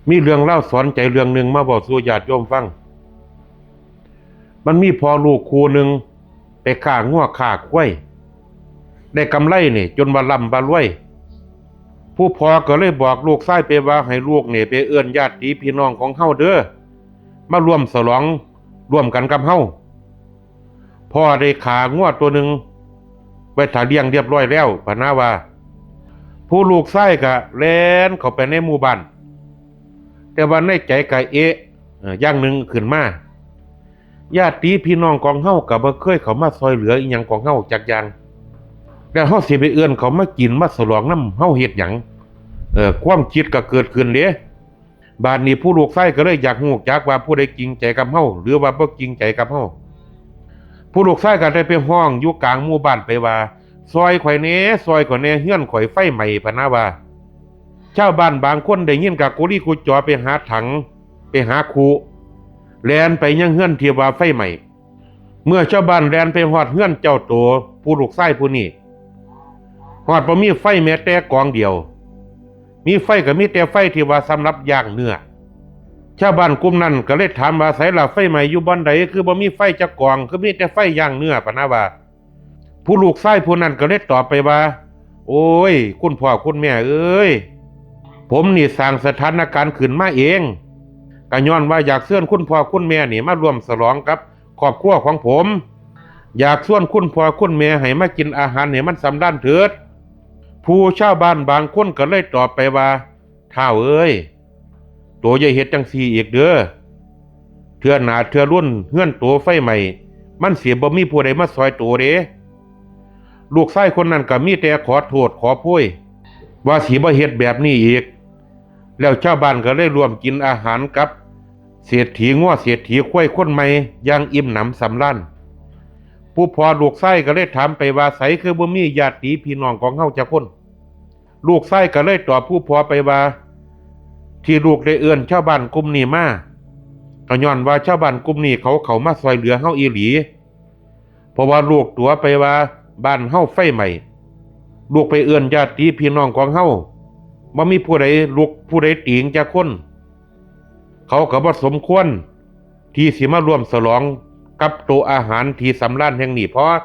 ມີເລື່ອງລາວສອນໃຈເລື່ອງໜຶ່ງມາເວົ້າສູ່ຍາດໂຍມຟັງ. ມັນມີພໍ່ລູກຄູ່ໜຶ່ງໄປຄ້າງົວຄ້າຄວາຍ ໄດ້ກຳໄລນີ້ຈົນວ່າລ່ຳວ່າລວຍ. ຜູ້ພໍ່ກໍເລີຍບອກລູກຊາຍໄປວ່າ ໃຫ້ລູກນີ້ໄປເອີ້ນຍາດຕິພີ່ນ້ອງຂອງເຮົາເດີ ມາຮ່ວມສະຫຼອງຮ່ວມກັນກັບເຮົາ. ພໍ່ໄດ້ຂ້າງົວໂຕໜຶ່ງໄວ້ຖ້າລ້ຽງຮຽບຮ້ອຍແລ້ວ ພະນາວ່າ. ຜູ້ລູກຊາຍກະແລ່ນເຂົ້າໄປໃນໝູ່ບ້ານ, ແຕ່ວ່າໃນໃຈກະເອະ ເອີ ຢ່າງໜຶ່ງຂຶ້ນມາ. ຍາດຕິພີ່ນ້ອງຂອງເຮົາກະບໍ່ເຄີຍເຂົ້າມາຊ່ອຍເຫຼືອອີ່ຫຍັງຂອງເຮົາຈັກຢ່າງ, ແລ້ວເຮົາຊິໄປເອີ້ນເຂົາມາກິນມາສະຫຼອງນຳເຮົາເຮັດຫຍັງ? ເອີ ຄວາມຄິດກະເກີດຂຶ້ນເດ້. ບາດນີ້ຜູ້ລູກຊາຍກໍເລີຍຢາກຮູ້ຈັກວ່າຜູ້ໃດຈິງໃຈກັບເຮົາ ຫຼືວ່າບໍ່ຈິງໃຈກັບເຮົາ. ຜູ້ລູກຊາຍກໍໄດ້ໄປຮ້ອງຢູ່ກາງໝູ່ບ້ານໄປວ່າ ຊ່ອຍຂ້ອຍແດ່ ຊ່ອຍຂ້ອຍແດ່ ເຮືອນຂ້ອຍໄຟໄໝ້ ພະນາວ່າ. ຊາວບ້ານບາງຄົນໄດ້ຍິນກໍກຸລີກຸຈອໄປຫາຖັງ ໄປຫາຄຸ ແລ່ນໄປຍັງເຮືອນທີ່ວ່າໄຟໄໝ້. ເມື່ອຊາວບ້ານແລ່ນໄປຮອດເຮືອນເຈົ້າໂຕຜູ້ລູກຊາຍຜູ້ນີ້ ຮອດບໍ່ມີໄຟແມ້ແຕ່ກອງດຽວ, ມີໄຟກໍມີແຕ່ໄຟທີ່ວ່າສຳລັບຍ່າງເນື້ອ. ຊາວບ້ານກຸ່ມນັ້ນກໍເລີຍຖາມວ່າ ໃສລະ ໄຟໄໝ້ຢູ່ບ່ອນໃດ ຄືບໍ່ມີໄຟຈັກກອງ ຄືມີແຕ່ໄຟຍ່າງເນື້ອ ພະນາວ່າ. ຜູ້ລູກຊາຍຜູ້ນັ້ນກໍເລີຍຕອບໄປວ່າ ໂອ້ຍ ຄຸນພໍ່ຄຸນແມ່ເອີຍ ຜົມນີ້ສ້າງສະຖານະການຂຶ້ນມາເອງ ກໍຍ້ອນວ່າຢາກເຊີນຄຸນພໍ່ຄຸນແມ່ນີ້ມາຮ່ວມສະຫຼອງກັບຄອບຄົວຂອງຜົມ, ຢາກຊວນຄຸນພໍ່ຄຸນແມ່ໃຫ້ມາກິນອາຫານໃຫ້ມັນສຳລານເຖີດ. ຜູ້ຊາວບ້ານບາງຄົນກໍເລີຍຕອບໄປວ່າ ທ້າວເອີຍ ໂຕຢ່າເຮັດຈັ່ງຊີ້ອີກເດີ, ເທື່ອໜ້າເທື່ອລຸນເຮືອນໂຕໄຟໄໝ້ ມັນຊິບໍ່ມີຜູ້ໃດມາຊ່ອຍໂຕເດ້. ລູກຊາຍຄົນນັ້ນກໍມີແຕ່ຂໍໂທດຂໍໂພຍ ວ່າຊິບໍ່ເຮັດແບບນີ້ອີກ. ແລ້ວຊາວບ້ານກໍເລີຍຮ່ວມກິນອາຫານກັບເສດຖີງົວເສດຖີຄວາຍຄົນໃໝ່ຢ່າງອີ່ມໜຳສຳລານ. ຜູ້ພໍ່ລູກຊາຍກໍເລີຍຖາມໄປວ່າ ໃສຄືບໍ່ມີຍາດຕິພີ່ນ້ອງຂອງເຮົາຈັກຄົນ? ລູກຊາຍກໍເລີຍຕອບຜູ້ພໍ່ໄປວ່າ ທີ່ລູກໄດ້ເອີ້ນຊາວບ້ານກຸ່ມນີ້ມາ ກໍຍ້ອນວ່າຊາວບ້ານກຸ່ມນີ້ເຂົາເຂົ້າມາຊ່ອຍເຫຼືອເຮົາອີ່ຫຼີ. ເພາະວ່າລູກຕົວະໄປວ່າບ້ານເຮົາໄຟໄໝ້, ລູກໄປເອີ້ນຍາດຕິພີ່ນ້ອງຂອງເຮົາ ບໍ່ມີຜູ້ໃດລຸກຜູ້ໃດຕີງຈັກຄົນ. ເຂົາກໍບໍ່ສົມຄວນທີ່ຊິມາຮ່ວມສະຫຼອງກັບໂຕະອາຫານທີ່ສຳລານແຫ່ງນີ້ ເພາະ